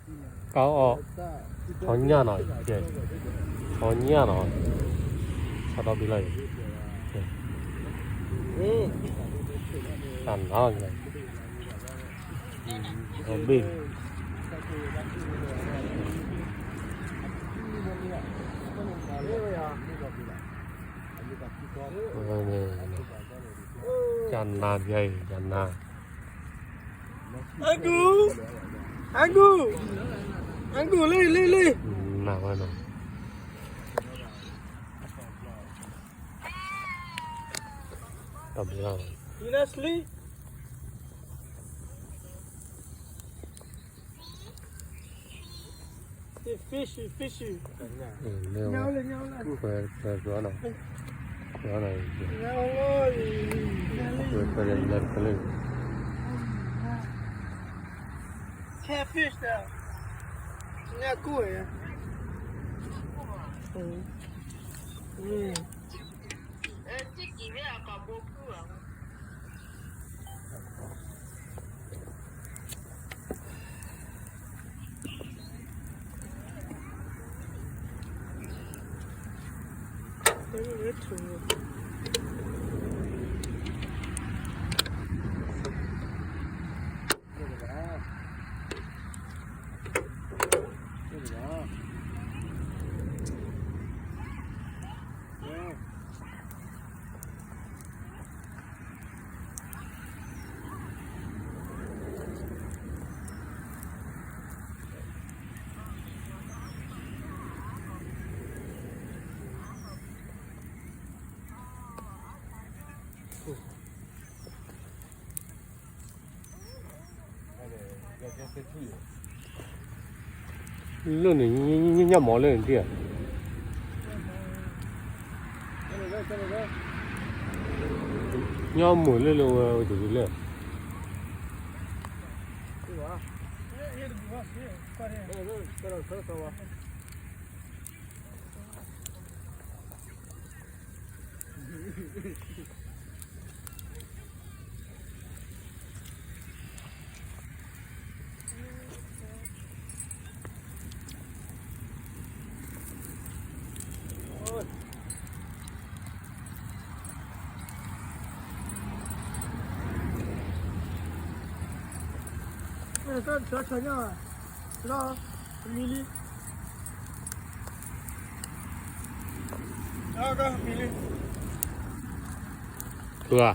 ကၢ်အီၣ်, ထီညၣ်နီၤ, ထီညၣ်နီၤ, ဆါဒီဘ့ၣ်လီၤအံၤ, တၢ်နါလီၤ, ဒီဘ့ၣ်, ကၢ်နါဖဲအံၤ ကၢ်နါ Angu, Angu, Angu, လံ လံ လံ, နၤဝဲနီၤ, တၢ်ဘျါ, Honestly, the fish, fish. လၢ, ပှဲၤပှဲၤပှဲၤနီၤ, ပှဲၤနီၤ, ပှဲၤပှဲၤလၢပှဲၤလၢ, Catfish 的, 人家过来呀。嗯，嗯。 လၢန့ၣ်, ညၣ်မီၤလၢန့ၣ်တံၢ်ဧါ, ညၣ်မီၤလၢလၢဝဲတဂ့ၤလၢ တၢ်ဆီဆီညၣ်, လီၤ, မံၤလံ, မံၤလံ, သူဧါ,